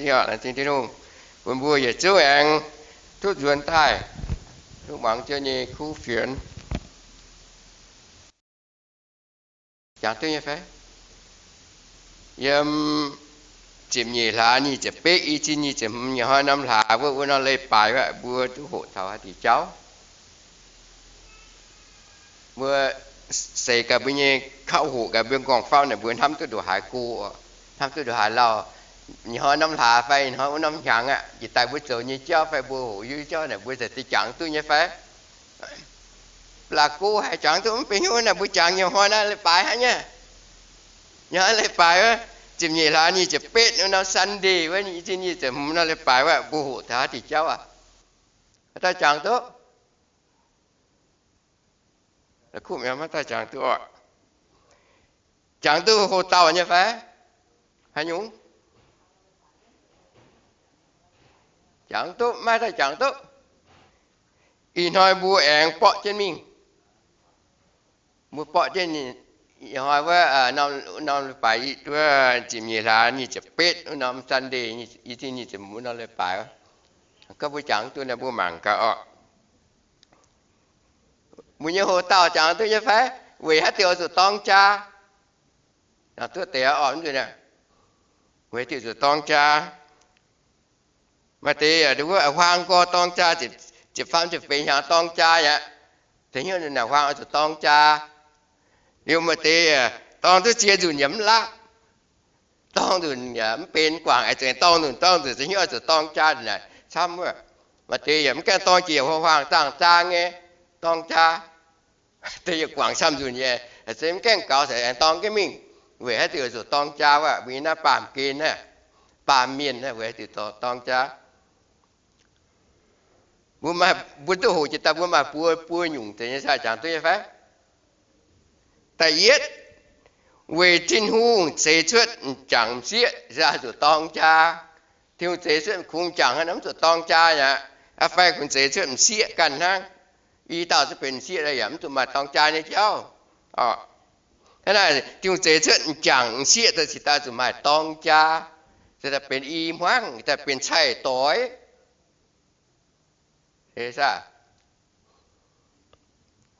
Laengz zingh Tin-Hungh bun mbuo yietc zungv aengx duqv nzuonx daaih duqv muangx Ziouv nyei kuv fienx. Jangx duqv nyei fai? Yiem ziepc nyeic hlaax nyic ziepc betv, i cin nyic ziepc hmz, nyic hnoi norm hlaax wuov, wuov norm leiz-baaix wuov, mbuo duqv hoqc taux haaix diuc jauv? Mbuo seix gaax mbuo nyei kauv hoqc gaax mbuo m'nqorngv-faam naaic, mbuo hnamv duqv ndongc haaix go, hnamv duqv ndongc haaix lauh. Nyic hnoi norm hlaax fai nyic hnoi wuov norm hnyangx aqv, jiex daaih mbuo zoux nyei jauv fai mbuo hoqc hiuv jauv naaic, mbuo za'gengh jangx duqv nyei fai? La'kuqv haiz jangx duqv mv benx hnyouv naaic, mbuo jangx nyic hnoi naaiv leiz-baaix hnangv nyei. Nyic hnoi leiz-baaix wuov, ziepc nyeic hlaax nyic ziepc betv wuov norm Sunday wuov, nyic ziepc hmz norm leiz-baaix wuov, mbuo hoqc taux haaix diuc jauv aqv? Haaix dauh jangx duqv? La'kuqv maiv dauh jangx duqv oc. Jangx duqv ho dauh nyei fai? Haaix nyungc? Jangx duqv, maiv dauh jangx duqv. Ih hnoi mbuo aengx borqv jienv mingh. Mbuo borqv jienv ih hnoi wuov norm leiz-baaix, wuov ziepc nyeic hlaax nyic ziepc betv wuov norm Sunday, i cin nyic ziepc hmz norm leiz-baaix. Gorngv mbuo jangx duqv naaic mbuo mangc gaax oc. Mbuo nyei hoc dauh jangx duqv nyei fai? Weic haaix diuc oix zuqc dorng jaa? Jangx duqv deix oc, weic haaix diuc zuqc dorng jaa? Maaih deix huaang gorx dorng jaa, ziepc faam ziepc feix hnyangx dorng jaa aqv. Da'hnyouv naaic huaang oix zuqc dorng jaa. Liuz maaih deix dorng duqv ziex nzunc yaac mv laqv. Dorng nzunc yaac mv benx guangc, aengx dorng nzunc dorng nzunc, da'hnyouv oix zuqc dorng jaa naaic camv wuov. Maaih deix yaac mv gaengh dorng jiex huaang-huaang zaangh zaang nyei dorng jaa. Deix yaac guangc camv nzunc nyei, se mv gaengh gaux se aengx dorng jienv mingh. Weic haaix diuc zuqc dorng jaa wuov? Mbuo nyei naaiv baamh gen naaiv, baamh mienh naaiv, weic haaix diuc dorng jaa? Mbuo maaih, mbuo duqv hoqc jiex daaih mbuo maaih buo, buo nyungc deix nyei, sai jangx duqv nyei fai? Da'yietv, weic Tin-Hungh zeix cuotv m'jangc m'sieqv, se zuqc dorng jaa. Tin-Hungh zeix cuotv kungx m'jangc hnangv, mv zuqc dorng jaa aqv. Aa fai kungx zeix cuotv m'sieqv ganh hnangv. I dauh zungv benx m'sieqv yaac mv zuqc maaih dorng jaa nyei jauv. Hnangv naaic Tin-Hungh zeix cuotv m'jangc m'sieqv daaih cingx daaih zuqc maaih dorng jaa, se daaih benx i hmuangv, daaih benx cai-doix.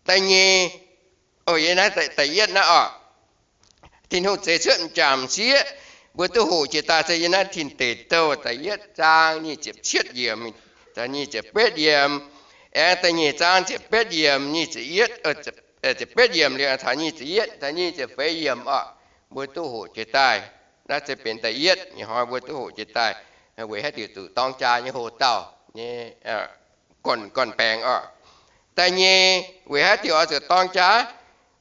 Da'nyeic, da'yietv naaiv oc, Tin-Hungh zeix cuotv m'jangc m'sieqv, mbuo duqv hoqc jiex daaih se yiem naaiv Tin Deic Douh da'yietv zaang nyic ziepc cietv yiemc, nyic ziepc betv yiemc, aengx da'nyeic zaang ziepc betv yiemc, nyic ziepc yietv, ziepc betv yiemc liuz taux nyic ziepc yietv, nyic ziepc feix yiemc oc, mbuo duqv hoqc jiex daaih. Naaiv se benx da'yietv, ih hnoi mbuo duqv hoqc jiex daaih, weic haaix diuc zuqc dorng jaa nyei hoc dauh nyei gorn-baengx oc. Da'nyeic, weic haaix diuc oix zuqc dorng jaa?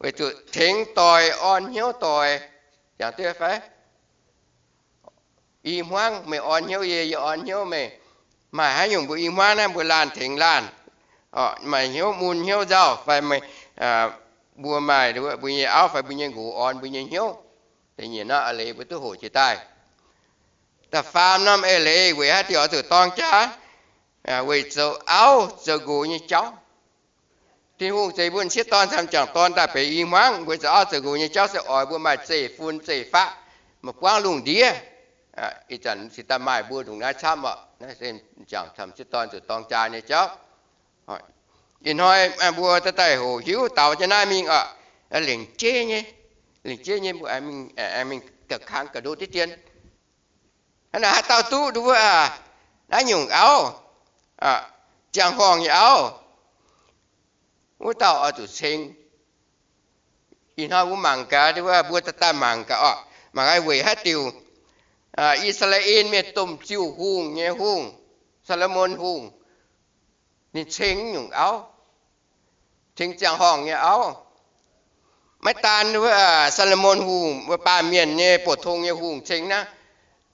Weic zuqc tengx doic, orn hnyouv doic. Jangx duqv fai? I hmuangv meih orn hnyouv yie, yie orn hnyouv meih. Maaih haaix nyungc mbuo i hmuangv naaiv mbuo laanh tengx laanh, maaih hnyouv mun hnyouv nzauh fai, mbuo maaih mbuo nyei auv fai mbuo nyei nqox orn mbuo nyei hnyouv. Da'nyeic norm a'leiz mbuo duqv hoqc jiex daaih. Da'faam norm a'leiz weic haaix diuc oix zuqc dorng jaa? Weic zoux auv zoux nqox nyei jauv. Tin-Hungh zeix mbuo m'sieqv dorn camv m'jangc dorn daaih benx i hmuangv, mbuo zoux auv zoux nqox nyei jauv se oix mbuo maaih zeiv-fun zeiv-faqv, maaih buangv lungh ndiev. Ih zanc cingx daaih maaih mbuo ndongc naaiv camv oc. M'jangc camv m'sieqv dorn zuqc dorng jaa nyei jauv. Ih hnoi mbuo daaih hoqc hiuv daux jienv naaiv mingh oc. Lengc jeiv nyei, lengc jeiv nyei mbuo aengx mingh ga'kang ga'ndo diqv dien. Hnangv naaic haaix dauh duqv nduov wuov naaiv nyungc auv, ziangh horngh nyei auv, wuov dauh oix zuqc ceng. Ih hnoi mbuo mangc gaax, mbuo daaih daaih mangc gaax oc. Mangc gaax weic haaix diuc I^saa^laa^en Mienh domh ziuh hungh nyei hungh, Saa^lo^morn Hungh, ninh ceng nyungc auv, ceng ziangh horngh nyei auv. Maiv daan wuov Saa^lo^morn Hungh, wuov baamh mienh nyei, bouc tong nyei hungh ceng naaiv,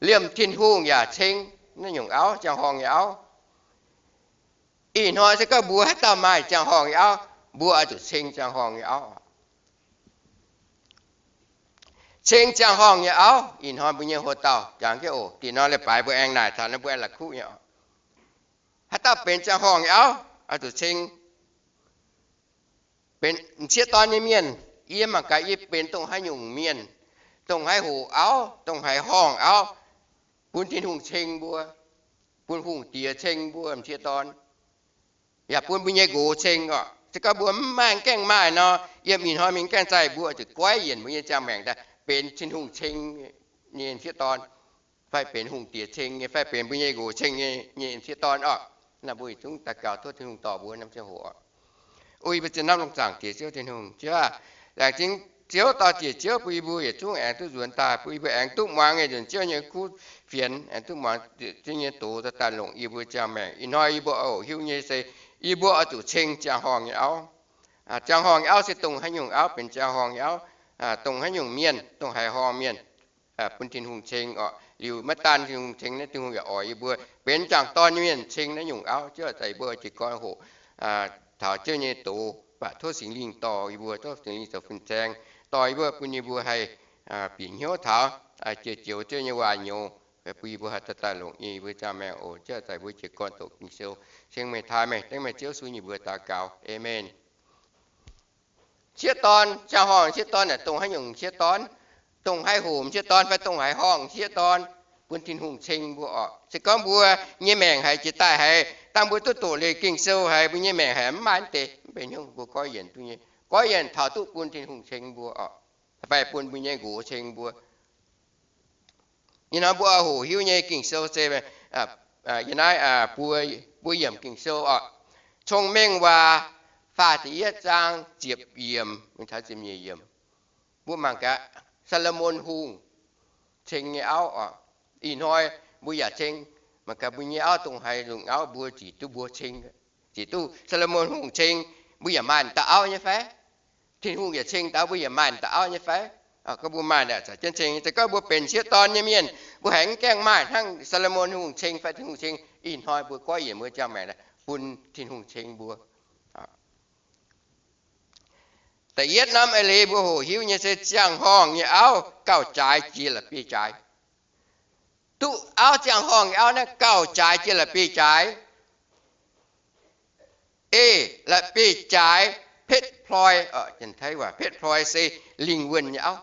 liemh Tin-Hungh yaac ceng naaiv nyungc auv, ziangh horngh nyei auv. Ih hnoi se gorngv mbuo haaix dauh maaih ziangh horngh nyei auv, mbuo oix zuqc ceng ziangh horngh nyei auv. Ceng ziangh horngh nyei auv. Ih hnoi mbuo nyei hoc dauh jangx jienv oc. Dih hnoi leiz-baaix mbuo aengx naaic taux naaiv, mbuo aengx la'kuqv nyei oc. Haaix dauh benx ziangh horngh nyei auv, oix zuqc ceng. Benx m'sieqv dorn nyei mienh, yie mangc gaax yie benx dongh haaix nyungc mienh, dongh haaix hoc auv, dongh haaix horngh auv. bun Tin-Hungh ceng mbuo, bun hungh diex ceng mbuo m'sieqv dorn, yaac bun mbuo nyei nqox ceng orqc. Se gorngv mbuo mv maaih, gaengh maaih nor, yiem ih hnoi mingh gaengh zaih mbuo zuqc goiv yienc mbuo nyei ziangh maengc daaih benx Tin-Hungh ceng nyei m'sieqv dorn, fai benx hungh diex ceng nyei, fai benx mbuo nyei nqox ceng nyei m'sieqv dorn orqc. Naaiv mbuo yietc zungv daux gaux tov Tin-Hungh dorh mbuo norm ziangh hoc orqc. O yie mbuo zien norm longc zaangc Diex Ziouv Tin-Hungh, Ziouv aac, laengz zingh Ziouv dorh ziec Ziouv bun yie mbuo yietc zungv aengx duqv nzuonx daaih, bun yie mbuo aengx duqv muangx nyei nzunc Ziouv nyei kuv fienx, aengx duqv muangx Ziouv nyei doz daaih longc yie mbuo ziangh maengc. Ih hnoi yie mbuo oix hoqc hiuv nyei se yie mbuo oix zuqc ceng ziangh horngh nyei auv. Ziangh horngh nyei auv se dongh haaix nyungc auv benx ziangh horngh nyei auv, dongh haaix nyungc mienh, dongh haaix horngh mienh, bun Tin-Hungh ceng orqc. Liuz maiv daan Tin-Hungh ceng naaiv, Tin-Hungh yaac oix yie mbuo benx jangc dorn nyei mienh ceng naaiv nyungc auv. Ziouv aac, zaqc yie mbuo jiez gorn hoqc taux Ziouv nyei doz, baac tov Singx Lingh dorh yie mbuo, tov Singx Lingh zoux fin-saeng dorh yie mbuo, bun yie mbuo haih bieqc hnyouv taux, jiex joux Ziouv nyei waac nyouz, bun yie mbuo haih daaih daaih longc yie mbuo ziangh maengc oc. Ziouv aac, zaqc yie mbuo jiez gorn doqc Ging-Sou. Ceng meih, taaih meih, dengv meih Ziouv Yesu nyei mbuox daux gaux. Aamen. M'sieqv dorn, ziangh horngh m'sieqv dorn naaic dongh haaix nyungc m'sieqv dorn? Dongh haaix hoc m'sieqv dorn fai dongh haaix horngh m'sieqv dorn? Bun Tin-Hungh ceng mbuo orqc. Se gorngv mbuo nyei maengc haiz jiex daaih haiz, dangh mbuo duqv doqc liuz Ging-Sou haiz, mbuo nyei maengc haiz mv maaih deix, mv benx hnyouv mbuo goiv yienc duqv nyei. Goiv yienc taux duqv bun Tin-Hungh ceng mbuo orqc, fai bun mbuo nyei nqox ceng mbuo. Ih hnoi mbuo oix hoqc hiuv nyei Ging-Sou se, yie naaiv buo yiemc Ging-Sou orqc. Cong-Mengh Waac faah da'yietv zaang ziepc yiemc taux ziepc nyeic yiemc. Mbuo mangc gaax, Saa^lo^morn Hungh ceng nyei auv orqc. Ih hnoi mbuo yaac ceng, mangc gaax mbuo nyei auv dongh haaix nyungc auv mbuo zic duqv mbuo ceng, zic duqv Saa^lo^morn Hungh ceng, mbuo yaac maaih dauh auv nyei fai? Tin-Hungh yaac ceng daaih, mbuo yaac maaih dauh auv nyei fai? Gorngv mbuo maaih naaic, caux jienv ceng. Se gorngv mbuo benx m'sieqv dorn nyei mienh, mbuo haiz mv gaengh maaih hnangv Saa^lo^morn Hungh ceng fai Tin-Hungh ceng, ih hnoi mbuo goiv yienc mbuo ziangh maengc bun Tin-Hungh ceng mbuo. Da'yietv norm eix leiz mbuo hoqc hiuv nyei se ziangh horngh nyei auv gauh jaaix jiex la'bieiv-jaaix. Duqv auv, ziangh horngh nyei auv naaiv gauh jaaix jiex la'bieiv-jaaix, ei la'bieiv-jaaix petv ploi. Petv ploi se lingh wuonh nyei auv.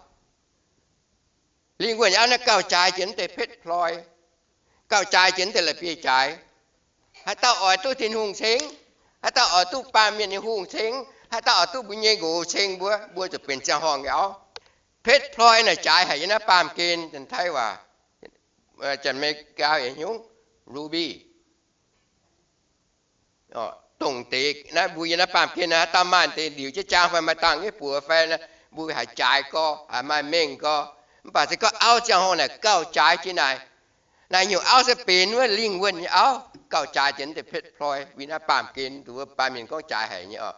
Lingh wuonh nyei auv naaiv gauh jaaix jiex naaiv deix petv ploi, gauh jaaix jiex naaiv deix la'bieiv-jaaix. Haaix dauh oix duqv Tin-Hungh ceng? Haaix dauh oix duqv baamh mienh nyei hungh ceng? Haaix dauh oix duqv mbuo nyei nqox ceng mbuo, mbuo zuqc benx ziangh horngh nyei auv. Petv ploi naaic jaaix haic yiem naaiv baamh gen, Janx-Taiv waac, Janx-Mei-gau yietc nyungc, ruby. Dongh deix naaiv mbuo yiem naaiv baamh gen naaiv, haaix dauh maaih deix liuc jienv jaang fai maaih dangh nyei buoz fai, mbuo haiz jaaix gorx, haiz maaih mengh gorx. Mv baac se gorngv auv ziangh horngh naaic gauh jaaix jiex naaic. Naaiv nyungc auv se benx wuov lingh wuonh nyei auv, gauh jaaix jiex naaiv deix petv ploi, win naaiv baamh gen, wuov baamh mienh gorngv jaaix haic nyei oc.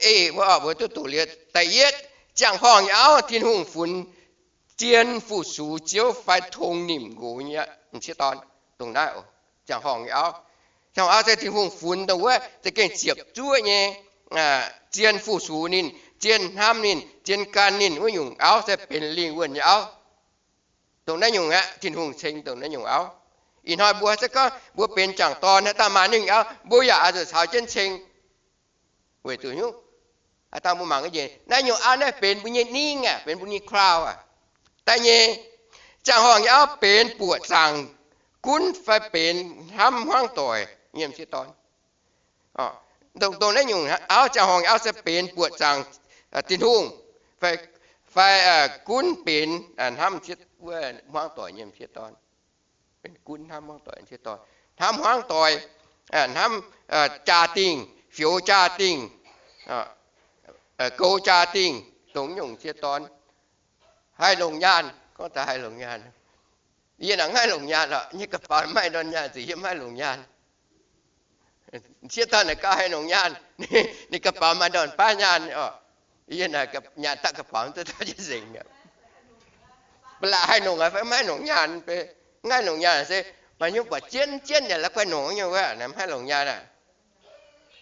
Ei, mbuo oc, mbuo duqv doqc liuz, da'yietv, ziangh horngh nyei auv Tin-Hungh funx zien fu-sux ziouv fai tong nimc nqox nyei m'sieqv dorn. Dongh naaiv oc, ziangh horngh nyei auv. Ziangh horngh auv se Tin-Hungh funx dongh wuov za'gengh ziepc zuoqv nyei, zien fu-sux ninh, zien hnamv ninh, zien gan ninh wuov nyungc auv se benx lingh wuonh nyei auv. Dongh naaiv nyungc aqv, Tin-Hungh ceng dongh naaiv nyungc auv. Ih hnoi mbuo se gorngv mbuo benx jangc dorn, haaix dauh maaih naaiv nyungc auv, mbuo yaac oix zuqc caux jienv ceng. Weic zuqc nyungc, haaix dauh mbuo mangc ga'nyiec, naaiv nyungc auv naaiv benx mbuo nyei ningv aqv, benx mbuo nyei crown aqv. Da'nyeic, ziangh horngh nyei auv benx buoqc zaangc gunv fai benx hnamv hmuangv doic nyei m'sieqv dorn. Dongh, dongh naaiv nyungc auv, ziangh horngh auv se benx buoqc zaangc Tin-Hungh, fai, fai gunv benx hnamv wuov hmuangv doic nyei m'sieqv dorn. Benx gunv hnamv hmuangv doic m'sieqv dorn. Hnamv hmuangv doic, hnamv jaa-dingh, fioux jaa-dingh, goux jaa-dingh, dongh nyungc m'sieqv dorn. Haih longc nyaanh, gorngv taux haih longc nyaanh. Yie naaic mv haih longc nyaanh lorqc, nyei ga'faaux maiv ndorn nyaanh, zuqc yie mv haih longc nyaanh. M'sieqv dorn naaic gauh haih longc nyaanh, ninh ga'faaux maaih ndorn baav nyaanh oc. Yie naaic nyaanh daaih ga'faaux mv duqv taux jienv nzengc. Ba'laqc haih longc fai mv haih longc nyaanh, mv haih longc nyaanh se maaih nyungc buatc jienv jienv yaac la'guaih longc nyei wuov, mv haih longc nyaanh aqv.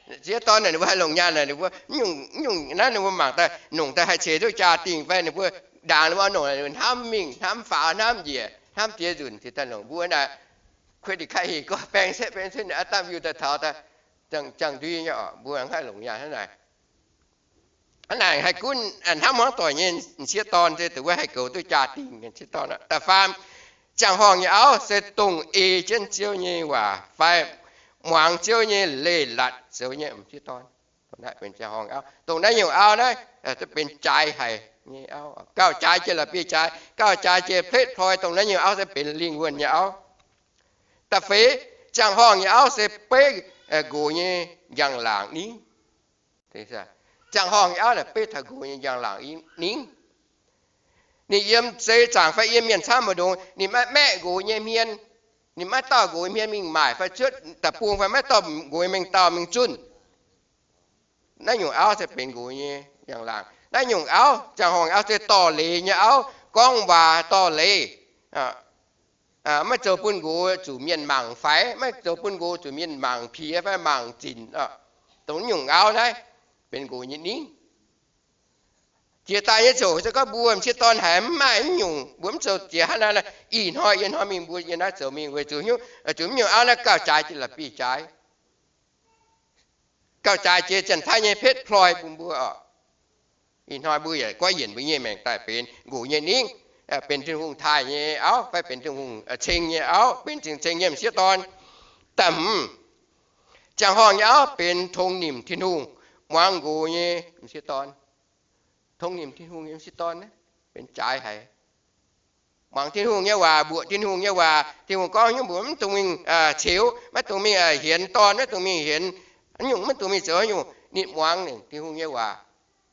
M'sieqv dorn naaic ninh mbuo haih longc nyaanh naaic, ninh mbuo mv nyungc, mv nyungc naaiv ninh mbuo mangc daaih, longc daaih haih ceix duqv jaa-dingh fai ninh mbuo ndaangc ninh mbuo oix longc naaic, hnamv mingh, hnamv faaux, hnamv njiec, hnamv ziex nzunc cingx daaih longc. Mbuo naaic credit card heh gorngv baengx setv baengx setv, aa, dangh mbiuh daaih taux daaih, ziangh ndui nyei oc, mbuo mv haih longc nyaanh hnangv naaic. Hnangv naaic haih gunv hnamv hmuangv doic nyei m'sieqv dorn se dongh wuov haih goux duqv jaa-dingh m'sieqv dorn. Da'faam, Ziangh horngh nyei auv se dongh ei jienv Ziouv nyei waac fai muangx Ziouv nyei leiz-latc zoux nyei m'sieqv dorn. Dongh naaiv benx ziangh horngh auv. Dongh naaiv nyungc auv naaiv benx jaaix haic nyei auv, gauh jaaix jiex la'bieiv-jaaix, gauh jaaix jiex pletv ploi. Dongh naaiv nyungc auv se benx lingh wuonh nyei auv. Da'feix, ziangh horngh nyei auv se beiv nqox nyei njang-laangc ningv. Ziangh horngh nyei auv naaic beiv taux nqox nyei njang-laangc ningv. Ninh yiem seix zaangc fai yiem mienh camv mbu'ndongx, ninh maiv maeqv nqox nyei hmien. Ninh maiv dorh nqox nyei hmien mingh maaic fai cuotv da'bung fai maiv dorh nqox nyei mengh dauh mingh zunh. Naaiv nyungc auv se benx nqox nyei njang-laangc. Naaiv nyungc auv, ziangh horngh auv se dorh leiz nyei auv, gorngv waac dorh leiz. Maiv zoux bun nqox zuqc mienh mangc faix, maiv zoux bun nqox zuqc mienh mangc piex fai mangc zinc. Dongh nyungc auv naaiv benx nqox nyei ningv. Jiex daaih nyei ziouc se gorngv mbuo m'sieqv dorn haiz mv maaih nyungc, mbuo mv zoux jiex hnangv naaiv, ih hnoi yie hnoi mingh mbuo yie naaiv zoux mingh weic zuqc hnyouv zuqc mv nyungc auv naaiv gauh jaaix jiex la'bieiv-jaaix, gauh jaaix jiex janx-taiv nyei petv ploi bun mbuo oc. Ih hnoi mbuo yaac goiv yienc mbuo nyei maengc daaih benx nqox nyei ningv, benx Tin-Hungh taaih nyei auv fai benx Tin-Hungh ceng nyei auv, benx Tin-Hungh ceng nyei m'sieqv dorn. Da'hmz, ziangh horngh nyei auv benx tongx nimc Tin-Hungh, muangx nqox nyei m'sieqv dorn. Tongx nimc Tin-Hungh nyei m'sieqv dorn naaiv benx jaaix haic. Muangx Tin-Hungh nyei waac, mbuoqc Tin-Hungh nyei waac. Tin-Hungh gorngv nyungc mbuox mv dungx mingh ceux, maiv dungx mingh hienx dorn, maiv dungx mingh hienx, nyungc maiv dungx mingh zoux nyungc. Ninh muangx Tin-Hungh nyei waac.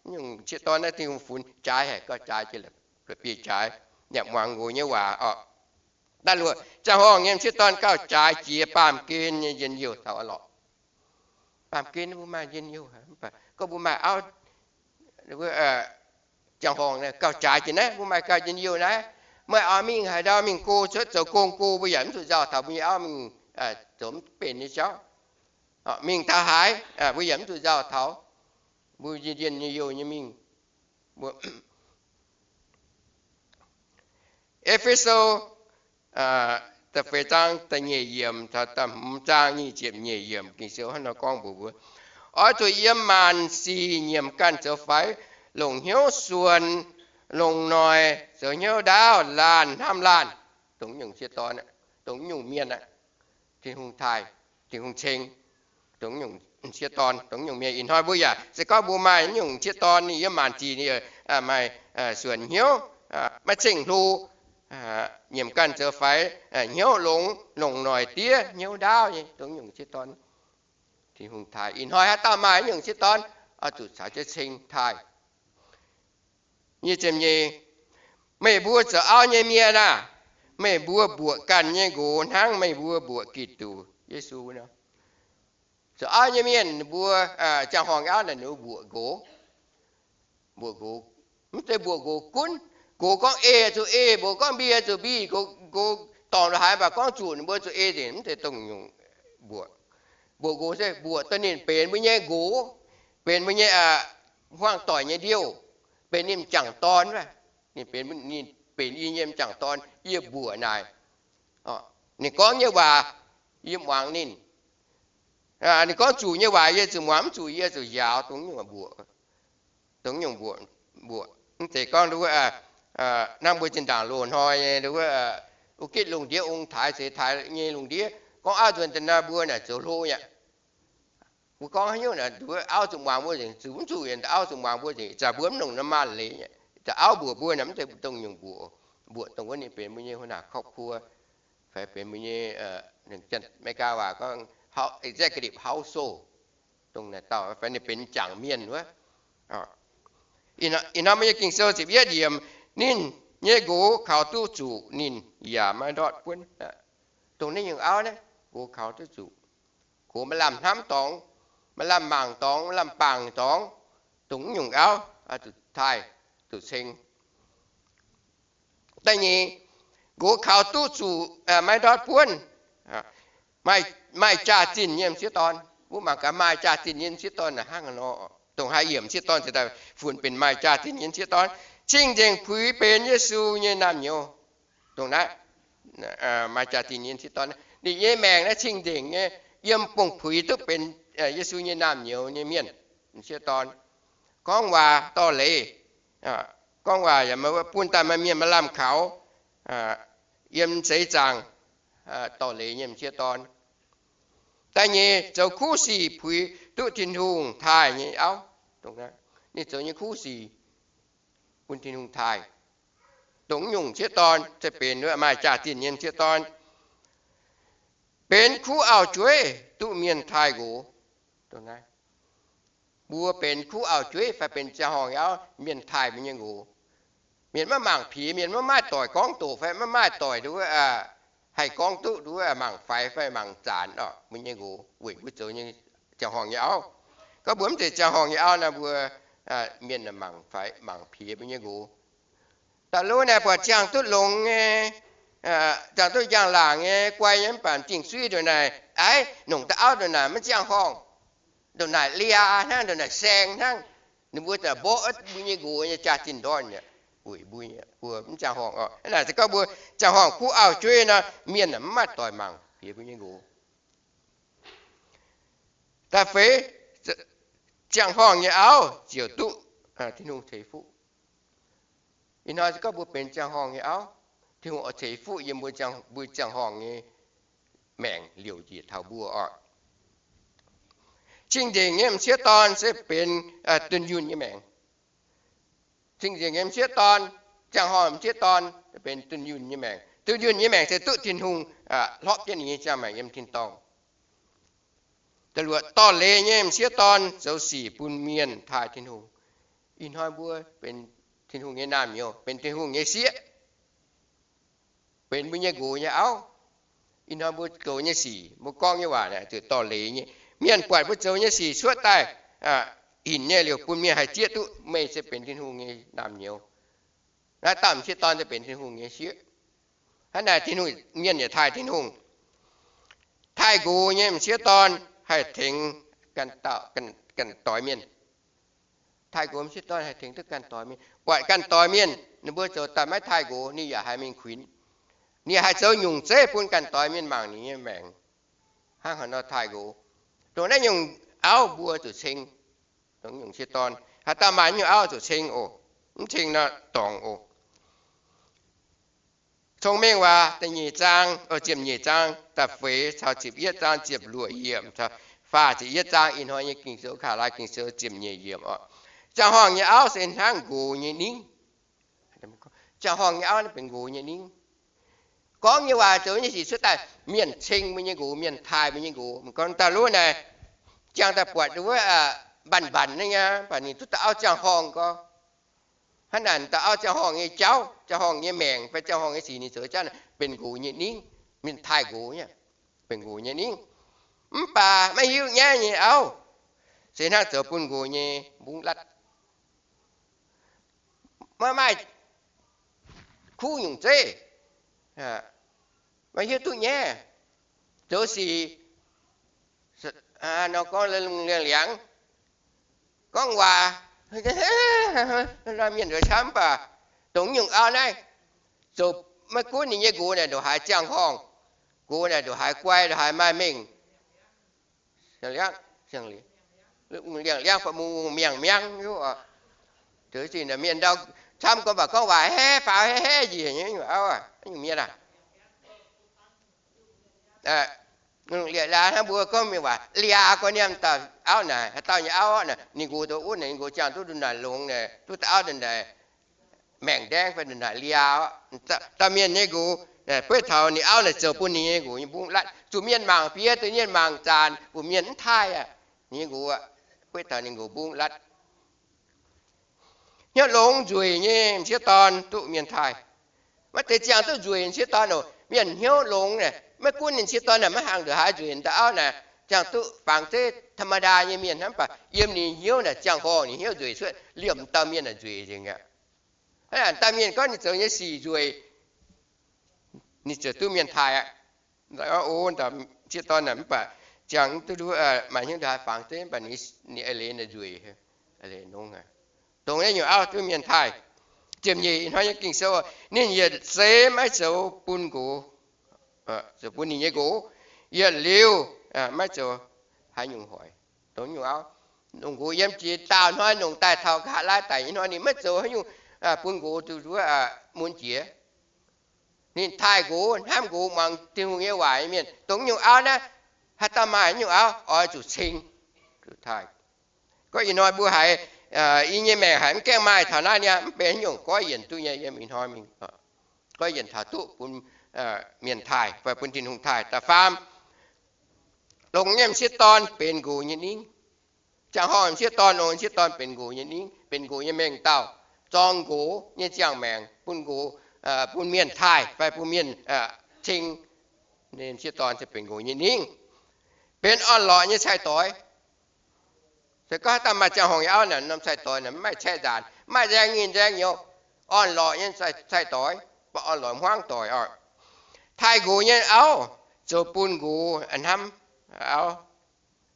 Nyungc m'sieqv dorn naaiv Tin-Hungh funx jaaix haic, gauh jaaix jiex la'bieiv-jaaix, yaac muangx nqox nyei waac oc. Da'luoqc, ziangh horngh nyei m'sieqv dorn gauh jaaix jiex baamh gen nyei njien-youh taux lorqc. Baamh gen mbuo maaih njien-youh, gorngv mbuo maaih auv, ziangh horngh gauh jaaix jiex naaiv, mbuo maaih gauh njien-youh naaiv. Meih oix mingh haaix ndau mingh go cuotv zoux gong go, mbuo yaac mv zuqc nzauh taux mbuo nyei auv mingh zoux mv benx nyei jauv. Mingh taux haaix mbuo yaac mv zuqc nzauh taux, mbuo njien-youh nyei mingh. E^fe^so da'feix zaang da'nyeic yiemc taux da'hmz zaang nyic ziepc nyeic yiemc, Ging-Sou hnangv nor gorngv mbuox mbuo, oix zuqc yiem maanc sic nyiemc ganh zoux faix, longc hnyouv suonc, longc noic zoux hnyouv ndaauv, laanh hnamv laanh. Dongh nyungc m'sieqv dorn, dongh nyungc mienh, Tin-Hungh taaih, Tin-Hungh ceng, dongh nyungc m'sieqv dorn, dongh nyungc mienh. Ih hnoi mbuo yaac se gorngv mbuo maaih nyungc m'sieqv dorn, ninh yiem maanc sic, ninh maaih suonc hnyouv, maiv ceng-hlo, nyiemc ganh zoux faix, hnyouv longx, longc noic diev hnyouv ndaauv nyei, dongh nyungc m'sieqv dorn Tin-Hungh taaih. Ih hnoi haaix dauh maaih nyungc m'sieqv dorn, oix zuqc caux jienv ceng taaih. Nyic ziepc nyeic, meih mbuo zoux auv nyei mienh aah! Meih mbuo mbuoqc ganh nyei nqox hnangv meih mbuo mbuoqc Giduc Yesu nor. Zoux auv nyei mienh mbuo, ziangh horngh auv naaic ninh mbuoqc nqox, mbuoqc nqox, mv zeiz mbuoqc nqox gunv. Nqox gorngv ei zuqc ei, mbuox gorngv mbi zuqc mbi, nqox dorngc la'haaix mv baac gorngv zuqc ninh mbuo zuqc ei nzengc, mv zeiz dongh nyungc mbuoqc. Mbuoqc nqox se mbuoqc dongh ninh benx mbuo nyei nqox, benx mbuo nyei huaang doic nyei ndiouh, benx ninh m'jangc dorn wuov. Ninh benx, ninh benx yie nyei m'jangc dorn, yie mbuoqc naaic. Ninh gorngv nyei waac yie muangx ninh. Ninh gorngv zuqc nyei waac yie zuqc muangx, mv zuqc yie zuqc njaaux. Dongh nyungc mbuoqc, dongh nyungc mbuoqc, mbuoqc. Mv zeiz gorngv wuov, hnangv mbuo zinh ndaangc loz-hnoi nyei wuov, wuov gitv lungh ndiev ong-taaix seix taaix nyei lungh ndiev, gorngv auv nzuonx daaih nor mbuo naaic zoux hlo aqv. Mbuo gorngv haaix nyungc naaic, auv zuqc muangx mbuo nzengc, zuqc mv zuqc, auv zuqc muangx mbuo nzengc, ih zanc mbuo mv longc norm maanc leiz aqv. Ih zanc auv mbuoqc mbuo naaic mv zeiz dongh nyungc mbuoqc. Mbuoqc dongh wuov ninh benx mbuo nyei หัวหน้าครอบครัว fai benx mbuo nyei, Meigaa waac gorngv executive household, dongh naaic dauh fai ninh benx m'jangc mienh wuov. Ih hnoi mbuo nyei Ging-Sou ziepc yietv yiemc, ninh nyei nqox kaux duqv zuqc ninh yaac maiv ndortv buonv. Dongh naaiv nyungc auv naaiv, nqox kaux duqv zuqc. Gox maaih lamh hnamv dorngx, maaih lamh mangc dorngx, maaih lamh bangc dorngx, dongh nyungc auv zuqc taaih, zuqc ceng. Da'nyeic, nqox kaux duqv zuqc maiv ndortv buonv, maaih jaax-zinh nyei m'sieqv dorn. Mbuo mangc gaax maaih jaax-zinh nyei m'sieqv dorn naaic hnangv haaix nor. Dongh haaix yiemc m'sieqv dorn cingx daaih funx benx maaih jaax-zinh nyei m'sieqv dorn. Cing-nzengc puix benx Yesu nyei naamh nyouz. Dongh naaiv maaih jaax-zinh nyei m'sieqv dorn, ninh nyei maengc naaiv cing-nzengc nyei, yiem bongh puix duqv benx Yesu nyei naamh nyouz nyei mienh, m'sieqv dorn. Gorngv waac dorh leiz, gorngv waac yaac bun daaih maaih mienh maaih lamh kaux. yiem seix zaangc dorh leiz nyei m'sieqv dorn. Da'nyeic, zoux kuv sic puix duqv Tin-Hungh taaih nyei auv. Ninh zoux nyei kuv sic bun Tin-Hungh taaih, dongh nyungc m'sieqv dorn se benx maaih jaax-zinh nyei m'sieqv dorn, benx kuv auv-jueiv duqv mienh taaih nqox. Mbuo benx kuv auv-jueiv fai benx ziangh horngh nyei auv, mienh taaih mbuo nyei nqox. Mienh maiv mangc piex, mienh maiv maaih doic gorngv doqc fai maiv maaih doic haih gorngv duqv mangc faix fai mangc zaanc orqc, mbuo nyei nqox weic mbuo zoux nyei ziangh horngh nyei auv. Gorngv mbuo mv zeiz ziangh horngh nyei auv nor, mbuo mienh mangc faix mangc piex mbuo nyei nqox. Da'luv naaic buatc ziangh duqv longx nyei, ziangh duqv njang-laangc nyei, guai nyei, mv baac m'zing suiv ndongc naaic, aiv, nongc da'auv ndongc naaic maiv ziangh horngh, ndongc naaic liaa hnangv, ndongc naaic saeng hnangv. Ninh mbuo za'gengh mborqv mbuo nyei nqox nyei jaax-zinh ndorn aqv. Weic mbuo mv ziangh horngh orqc. Naaic se gorngv mbuo ziangh horngh kuv auv-jueiv nor, mienh mv maaih doic mangc piex mbuo nyei nqox. Da'feix, ziangh horngh nyei auv ziouc duqv Tin-Hungh ceix fuqv. Ih hnoi se gorngv mbuo benx ziangh horngh nyei auv, Tin-Hungh oix ceix fuqv yiem mbuo ziangh horngh nyei maengc liouc njiec taux mbuo orqc. Cing-nzengc nyei m'sieqv dorn se benx dunh yunh nyei maengc. Cing-nzengc nyei m'sieqv dorn, ziangh horngh m'sieqv dorn benx dunh yunh nyei maengc. Dunh yunh nyei maengc se duqv Tin-Hungh hlorpv jienv ninh nyei ziangh maengc yiem tin-dorngh. Da'luoqc, dorh leiz nyei m'sieqv dorn zoux sic bun mienh taaih Tin-Hungh. Ih hnoi mbuo benx Tin-Hungh nyei naamh nyouz, benx Tin-Hungh nyei sieqv, benx mbuo nyei nqox nyei auv. Ih hnoi mbuo zoux nyei sic, mbuo gorngv nyei waac naaic ziouc dorh leiz nyei. Mienh buatc mbuo zoux nyei sic cuotv daaih hinc nyei liuz, bun mienh haih zieqv duqv meih se benx Tin-Hungh nyei naamh nyouz. Naaiv dauh m'sieqv dorn se benx Tin-Hungh nyei sieqv. Hnangv naaic Tin-Hungh, mienh yaac taaih Tin-Hungh. Taaih nqox nyei m'sieqv dorn haih tengx ganh doix mienh. Taaih nqox m'sieqv dorn haih tengx duqv ganh doix mienh. Buatc ganh doix mienh ninh mbuo zoux daaih maiv taaih nqox, ninh yaac haih mingh kuinx. Ninh haih zoux nyungc zeiv bun ganh doix mienh mangc ninh nyei maengc. Hnangv haaix nor taaih nqox. Dongh naaiv nyungc auv mbuo zuqc ceng. Dongh nyungc m'sieqv dorn, haaix dauh maaih nyungc auv zuqc ceng oc. Mv ceng nor dorngc oc. Cong-Mengh Waac da'nyeic zaang, ziepc nyeic zaang da'feix caux ziepc yietv zaang ziepc luoqc yiemc, faah ziepc yietv zaang. Ih hnoi nyei Ging-Sou, Kaav-Laaix Ging-Sou ziepc nyeic yiemc oc. Ziangh horngh nyei auv se hnangv nqox nyei ningv. Ziangh horngh nyei auv naaiv benx nqox nyei ningv. Gorngv nyei waac, zoux nyei sic cuotv daaih, mienh ceng mbuo nyei nqox, mienh taaih mbuo nyei nqox. Gorngv daaih luv naaic, ziangh daaih buatc wuov mbanc mbanc nyei, mv baac ninh duqv dauh auv ziangh horngh gorx. Hnangv naaic dauh auv ziangh horngh nyei jauv, ziangh horngh nyei maengc fai ziangh horngh nyei sic ninh zoux jauv naaic benx nqox nyei ningv, mienh taaih nqox nyei, benx nqox nyei ningv. Mv baac maiv hiuv nyaiv nyei auv se hnangv zoux bun nqox nyei mbungv latv. Maiv maaih kuv nyungc zeiv, maiv hiuv duqv nyaiv, zoux sic nor gorngv liangx liangx, gorngv waac, mienh nduqc camv baac, dongh nyungc auv naaiv zoux maiv gunv ninh nyei nqox naaic ndongc haaix ziangh horngh, nqox naaic ndongc haaix guai, ndongc haaix maaih mengh, liangx, liangx fai mungh miangh miangv hiuv oc. Mienh ndau camv gorngv baac gorngv waac haeqv faaux haeqv haeqv njiec nyei nyungc auv, nyungc mienh aac. Liepc liaa hnangv mbuo gorngv mienh waac, liaa gorqv-niemh dauh auv naaic, haaix dauh nyei auv naaic, ninh nqox dongh wuov naaic, ninh nqox ziangh duqv ndongc naaic longx naaic, duqv dauh auv ndongc naaic maengc ndaengv fai ndongc naaic liaa. Dauh mienh nyei nqox beiv taux ninh auv naaic zoux bun ninh nyei nqox nyei mbungv latv, zuqc mienh mangc fiev, zuqc mienh mangc zaanc, bun mienh mv taaih aqv. Ninh nyei nqox beiv taux ninh nqox mbungv latv. Hnyouv longx nzueic nyei m'sieqv dorn duqv mienh taaih. Maiv deix ziangh duqv nzueic m'sieqv dorn oc. Mienh hnyouv longx naaic, maiv gunv ninh m'sieqv dorn naaic maiv hangx ndongc haaix nzueic, dauh auv naaic ziangh duqv fangx zeiv ธรรมดา nyei mienh hnangv, mv baac yiem ninh hnyouv naaic ziangh horngh ninh hnyouv nzueic cuotv, liemh dauh mienh naaic nzueic nzengc aqv. Hnangv naaic dauh mienh gorngv ninh zoux nyei sic nzueic, ninh ziouc duqv mienh taaih aqv. M'sieqv dorn naaic mv baac ziangh duqv, duqv maaih hnyouv ndongc haaix fangx zeiv, mv baac ninh eix leiz naaic nzueic, eix leiz nongx. Dongh naaiv nyungc auv duqv mienh taaih. Ziepc nyeic, ih hnoi nyei Ging-Sou, ninh yietc seix maiv zoux bun nqox, zoux bun ninh nyei nqox, yietc liuz maiv zoux haaix nyungc hoic. Dongh nyungc auv, longc nqox yiem jiex daauh hnoi, longc daaih taux nqa'haav laai daic nyei hnoi, ninh maiv zoux haaix nyungc bun nqox duqv mun jiex. Ninh taaih nqox, hnamv nqox, muangx Tin-Hungh nyei waac nyei mienh, dongh nyungc auv naaiv, haaix dauh maaih nyungc auv oix zuqc ceng, zuqc taaih. Gorngv ih hnoi mbuo haiz, i nyei maengc haiz mv gaengh maaih taux naaiv niaa, mv benx nyungc goiv yienc duqv nyei yiem ih hnoi mingh. Goiv yienc taux duqv bun mienh taaih fai bun Tin-Hungh taaih. Da'faam, longc nyei m'sieqv dorn benx nqox nyei ningv. Ziangh horngh m'sieqv dorn, longc m'sieqv dorn benx nqox nyei ningv, benx nqox nyei mengh dauh, zorng nqox nyei ziangh maengc bun nqox, bun mienh taaih fai bun mienh ceng. M'sieqv dorn se benx nqox nyei ningv, benx orn-lorqc nyei cai-doix. Se gorngv haaix dauh maaih ziangh horngh nyei auv naaic, norm cai-doix naaic mv maaih caeqv nzaanx, mv maaih nzaeng nyinh nzaeng nyouz, orn-lorqc nyei cai-doix, orn-lorqc hmuangv doic oc. Taaih nqox nyei auv zoux bun nqox hnamv auv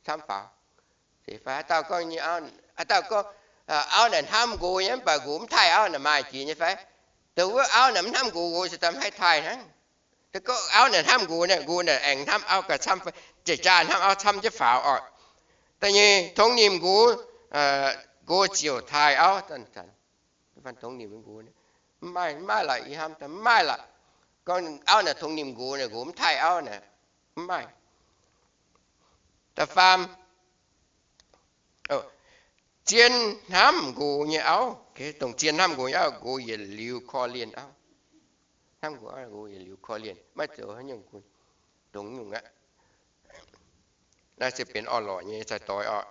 camv faaux. Fai haaix dauh gorngv, haaix dauh gorngv auv naaic hnamv nqox nyei mv baac nqox mv taaih auv naaic maaih jiex nyei fai? Dongh wuov auv naaic mv hnamv nqox, nqox se daaih mv haih taaih hnangv. Gorngv auv naaic hnamv nqox, nqox naaic aengx hnamv auv gauh camv fai, jiex jaa hnamv auv camv jienv faaux oc. Da'nyeic, tongx nimc nqox, nqox ziouc taaih auv. Tongx nimc nqox, mv maaih, mv maaih lorqc, ih hnamv mv maaih lorqc. Gorngv auv naaic tongx nimc nqox, nqox mv taaih auv naaic, mv maaih. Da'faam, zien hnamv nqox nyei auv. Dongh zien hnamv nqox nyei auv, nqox yietc liuz korv-lienh auv. Hnamv nqox, nqox yietc liuz korv-lienh, maiv zoux haaix nyungc, dongh nyungc aqv. Naaiv se benx orn-lorqc nyei cai-doix oc.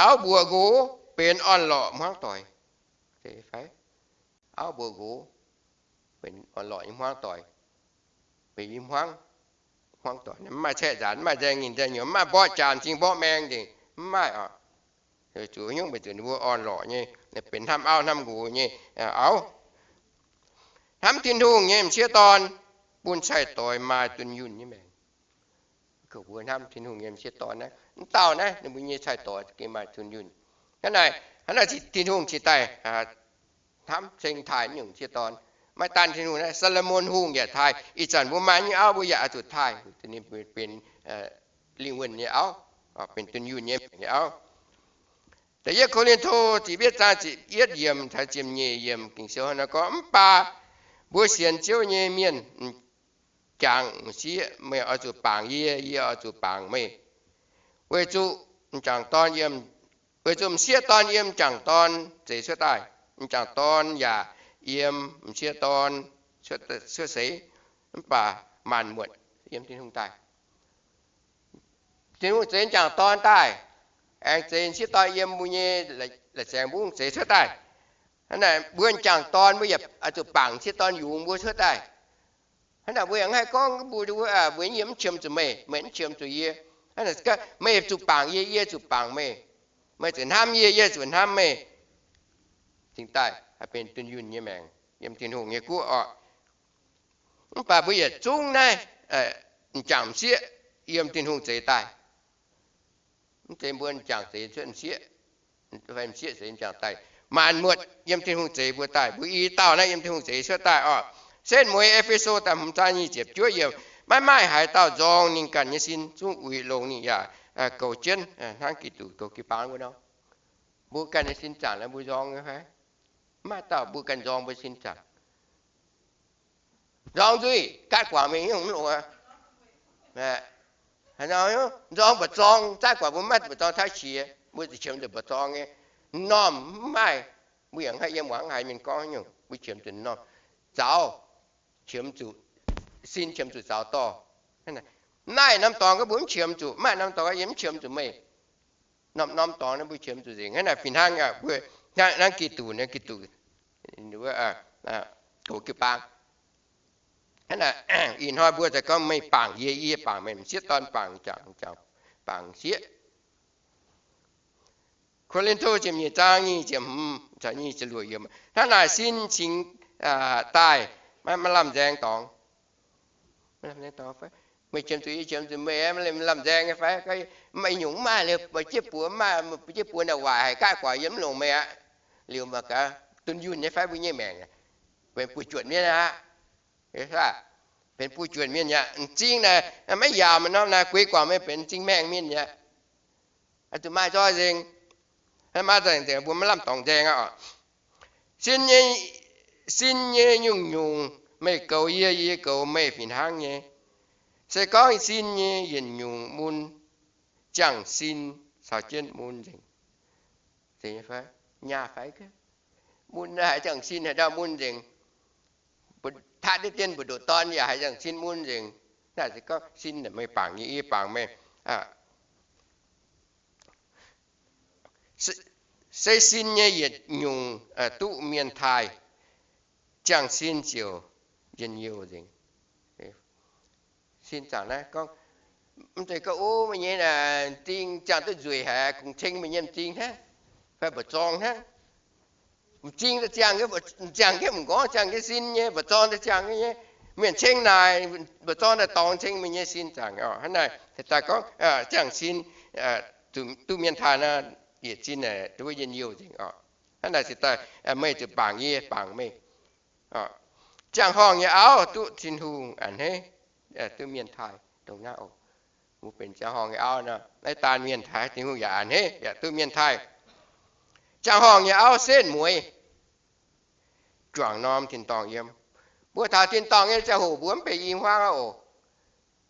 Auv mbuoqc nqox benx orn-lorqc hmuangv doic. Fai auv mbuoqc nqox benx orn-lorqc nyei hmuangv doic, benx i hmuangv, hmuangv doic, mv maaih caeqv nzaanx, mv maaih nzaeng nyinh nzaeng nyouz, mv maaih mborqv jaanc cing mborqv maeng nzengc, mv maaih oc. Zuqc nyungc mbuo orn-lorqc nyei, benx hnamv auv hnamv nqox nyei auv. Hnamv Tin-Hungh nyei m'sieqv dorn bun cai-doix maaih dunh yunh nyei maengc. Mbuo hnamv Tin-Hungh nyei m'sieqv dorn naaiv, mv dauh naaiv ninh mbuo nyei cai-doix gengh maaih dunh yunh. Hnangv naaic, hnangv naaic Tin-Hungh cingx daaih hnamv ceng taaih nyungc m'sieqv dorn. Maiv daan Tin-Hungh naaiv, Saa^lo^morn Hungh yaac taaih. Ih zanc mbuo maaih nyei auv mbuo yaac oix zuqc taaih, ninh benx lingh wuonh nyei auv, benx dunh yunh nyei maengc nyei auv. Da'yietv Ko^lin^to ziepc yietv zaang ziepc yietv yiemc caux ziepc nyeic yiemc Ging-Sou hnangv naaiv gorngv, mv baac mbuo sienx Ziouv nyei mienh m'jangc m'sieqv, meih oix zuqc bangc yie, yie oix zuqc bangc meih. Weic zuqc m'jangc dorn yiem, weic zuqc m'sieqv dorn yiem m'jangc dorn zeix cuotv daaih, m'jangc dorn yaac yiem m'sieqv dorn cuotv seix, mv baac maanc muotc yiem Tin-Hungh daaih. Tin-Hungh zeix m'jangc dorn daaih, aengx zeix m'sieqv dorn yiem mbuo nyei la'zengx mbungv zeix cuotv daaih. Hnangv naaic mbuo m'jangc dorn mbuo yaac oix zuqc bangc m'sieqv dorn yungz mbuo cuotv daaih. Hnangv naaic mbuo yaac mv haih gorngv mbuo, mbuo yiem mv qiemx zuqc meih, meih mv qiemx zuqc yie. Hnangv naaic meih zuqc bangc yie, yie zuqc bangc meih. Meih zuqc hnamv yie, yie zuqc hnamv meih. Cingx daaih haih benx dunh yunh nyei maengc yiem Tin-Hungh nyei guoqv oc. Mv baac mbuo yietc zungv naaiv m'jangc m'sieqv yiem Tin-Hungh zeix daaih. Mv zeiz mbuo m'jangc zeix cuotv m'sieqv, fai m'sieqv zeix m'jangc daaih. Maanc muotc yiem Tin-Hungh zeix mbuo daaih. Mbuo i dauh naaiv yiem Tin-Hungh zeix cuotv daaih oc. Setv mueiz E^fe^so da'hmz zaang nyic ziepc juov yiemc, maiv maaih haaix dauh nzorng ninh ganh nyei sin, zungv uix longx ninh yaac goux jienv hnangv Giduc goux jiu-baang wuov nor. Mbuo ganh nyei sin zaangc naaiv mbuo nzorng nyei fai? Mv maaih dauh mbuo ganh nzorng mbuo sin zaangc. Nzorng nzuih gaatv guangc mingh nyungc mv longx aqv. Nzorng mba'zorng, gaatv guangc mbuo maiv mba'zorng tauv qiex, mbuo zuqc qiemx zuqc mba'zorng nyei. M'normh mv maaih, mbuo yaac mv haih yiem muangx haaix mienh gorngv nyungc, mbuo qiemx zuqc m'normh. Zaux, qiemx zuqc, sin qiemx zuqc zaux dorh. Naaiv norm dorngx gorngv mbuo mv qiemx zuqc, maaih norm dorngx gorngv yie mv qiemx zuqc meih. Norm norm dorngx naaiv mbuo qiemx zuqc nzengc. Hnangv naaic fih hnangv, hnangv Giduc, Giduc goux jiu-baang. Hnangv naaic ih hnoi mbuo za'gengh gorngv meih bangc yie, yie bangc meih, m'sieqv dorn bangc m'jangc, m'jangc bangc m'sieqv. Ko^lin^to ziepc nyeic zaang nyic ziepc hmz caux nyic ziepc luoqc yiemc. Hnangv naaic sin cingx daaih maiv lamh nzaeng dorngx. Meih qiemx zuqc yie, qiemx zuqc meih, maiv lamh nzaeng nyei fai? Maaih nyungc mv maaih liuz, ba'jiepv buoz mv maaih, ba'jiepv buoz naaic waaic haic, gaatv guangc yie mv longc meih aqv. Liuz mv baac gaax dunh yunh nyei fai mbuo nyei maengc benx buoz-juonh mienh aqv. Benx buoz-juonh mienh aqv. M'zing naaic maiv yaauc, maaih norm naaic gueix guangc meih benx m'zing maengh mienh aqv. Zuqc maaih nzoih nzengc. Maaih nzoih nzengc mbuo maiv lamh dorngx nzaeng aqv. Sin nyei, sin nyei nyungc-nyungc Meih goux yie, yie goux meih fih hnangv nyei. Se gorngv sin nyei yietc nyungc mun, ziangh sin caux jienv mun nzengc. Nyaah fai? Mun haiz ziangh sin haaix dauh mun nzengc. Taqv diqv dien mbu'ndoqc dorn yaac haiz ziangh sin mun nzengc. Naaiv se gorngv sin meih bangc yie, yie bangc meih. Se, se sin nyei yietc nyungc duqv mienh taaih, ziangh sin ziouc njien-youh nzengc. Sin zaangc naaiv gorngv, mv zeiz gorngv, o, meih nyei m'zing ziangh duqv nzueic haic, kungx ceng meih nyei m'zing hnangv, fai mba'zorng hnangv. M'zing ziangh, ziangh jienv m'nqorngv, ziangh jienv sin nyei, mba'zorng ziangh nyei. Mienh ceng naaic, mba'zorng daaih dorngx ceng meih nyei sin zaangc. Hnangv naaic se daaih gorngv ziangh sin duqv mienh taaih nor, yietc sin naaic duqv njien-youh nzengc oc. Hnangv naaic se daaih meih zuqc bangc yie, bangc meih. Ziangh horngh nyei auv duqv Tin-Hungh a'hneiv, duqv mienh taaih dongh naaiv oc. Mbuo benx ziangh horngh nyei auv nor, naaiv daan mienh taaih, Tin-Hungh yaac a'hneiv, yaac duqv mienh taaih. Ziangh horngh nyei auv setv mueiz, juangc norm tin-dorngh yiem. Mbuo taux tin-dorngh nyei ziangh hoc mbuo mv benx i hmuangv aqv oc.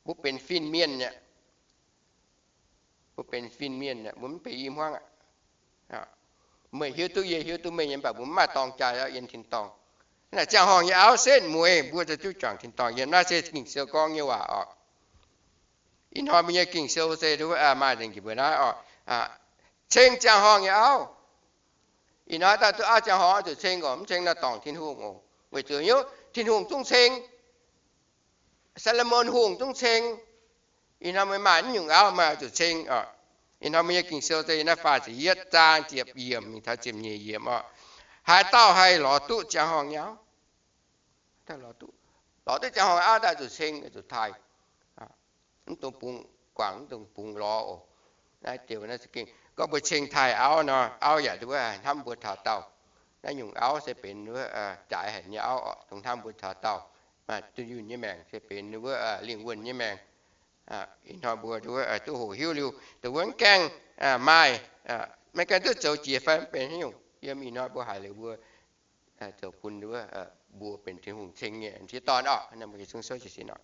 Mbuo benx fin-mienh aqv. Mbuo benx fin-mienh aqv, mbuo mv benx i hmuangv aqv. Meih hiuv duqv, yie hiuv duqv meih nyei, mv baac mbuo mv maaih dorng jaaix yiem tin-dorngh. Naaic ziangh horngh nyei auv setv mueiz, mbuo ziouc duqv juangc tin-dorngh yiem. Naaiv se Ging-Sou gorngv nyei waac oc. Ih hnoi mbuo nyei Ging-Sou se maaih nzengc jiex mbuo naaiv oc. Ceng ziangh horngh nyei auv. Ih hnoi daaih duqv auv ziangh horngh oix zuqc ceng oc, mv ceng nor dorngc Tin-Hungh oc. Weic zuqc hnyouv Tin-Hungh zungv ceng. Saa^lo^morn Hungh zungv ceng. Ih hnoi meih maaih naaiv nyungc auv, meih oix zuqc ceng oc. Ih hnoi mbuo nyei Ging-Sou se naaiv faah ziepc yietv zaang ziepc yiemc mingh taux ziepc nyeic yiemc oc. Haaix dauh haih lorz duqv ziangh horngh nyei auv? Lorz duqv, lorz duqv ziangh horngh auv daaih zuqc ceng, zuqc taaih. Mv dungx bungx guangc, mv dungx bungx lorz oc. Naaiv joux naaiv za'gengh gorngv mbuo ceng taaih auv nor, auv yaac duqv hnamv mbuo taux daauh. Naaiv nyungc auv se benx wuov jaaix haic nyei auv oc, dongh hnamv mbuo taux daauh. Dunh yunh nyei maengc se benx wuov lingh wuonh nyei maengc. Ih hnoi mbuo duqv hoqc hiuv liuz, dongh wuov mv gaengh maaih, maiv gaengh duqv zoux jiex fai mv benx haaix nyungc, yiem ih hnoi mbuo haiz liuz mbuo zoux bun wuov mbuo benx Tin-Hungh ceng nyei m'sieqv dorn oc. Mbuo zungv souv jiez sin oc.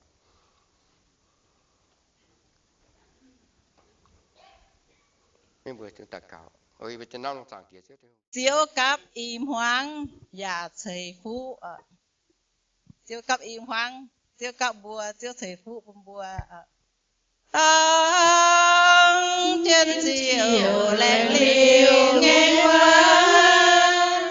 Ziouv gapv i hmuangv yaac ceix fuqv. Ziouv gapv i hmuangv, Ziouv gapv mbuo, Ziouv ceix fuqv bun mbuo. Dangh jienv ziouc laengz liuz ngaengc waac,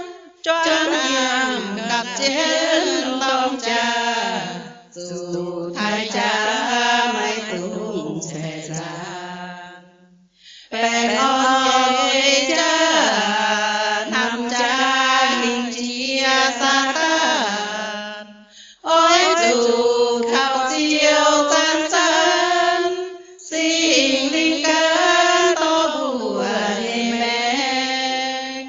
juangc nyaanh gapv jienv dorng jaax, zuqc taaih jaax maiv dungx caeqv zaanc. Baengh orn nyei jaax, hnamv jaax hingh jiex Saadaan, oix zuqc kaux Ziouv zanc-zanc, Singx Lingh ganh dorh mbuo nyei maengc.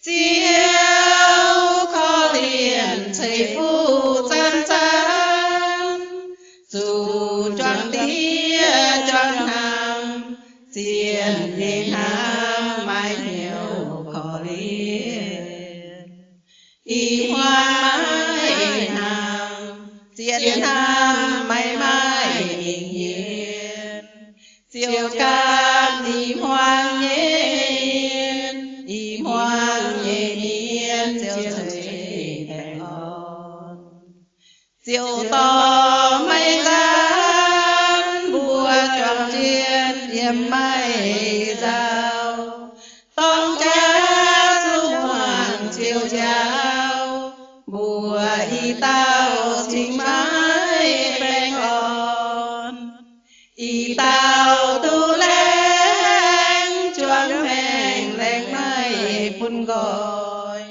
Ziouv korv-lienh ceix fuqv zanc-zanc, zuqc juangc ndiev juangc hnaangx, zien nyei hnaangx maiv hnyouv korv-lienh. I hmuangx maiv hnaangx, zien hnaangx maiv maaih mingh mienh. Ziouv ganh i hmuangx nyei mienh, i hmuangx nyei mienh Ziouv ceix baengh orn. Ziouv dorh maiv nzaanx mbuo juangc jienv yiem maiv nzauh, dorng jaax zuqc muangx Ziouv njaaux, mbuo i dauh cingx maiv baengh orn. I dauh duqv laengz juangc maengc, laengz maiv bun nqoi.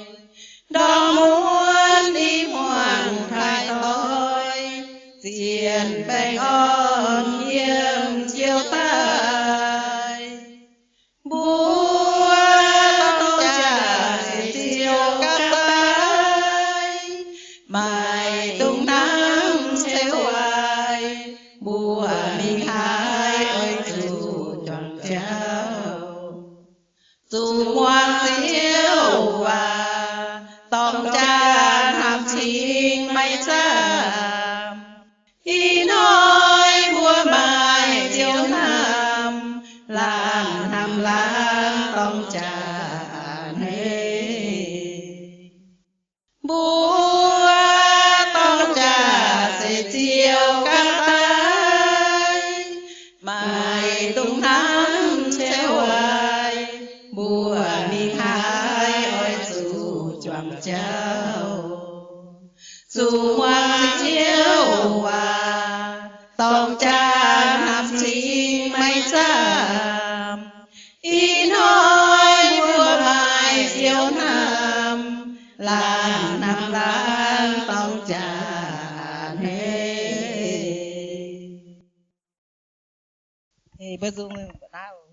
Ndorm muonz i hmuangx taaih doix, zien baengh orn yiem Ziouv daaih. Mbuo dorng jaax se Ziouv gapv daaih, maiv dungx hnamv ceu waaic. Mbuo mingh haaix oix zuqc juangc jauv, zuqc muangx Ziouv waac, dorng jaax hnamv cingx maiv zuqc muangx Ziouv waac, dorng jaa hnamv cingx maiv zaamv. Ih hnoi mbuo maaih Ziouv hnamv, laanh hnamv laanh dorng jaa a'hneiv. Mbuo nzung naaiv.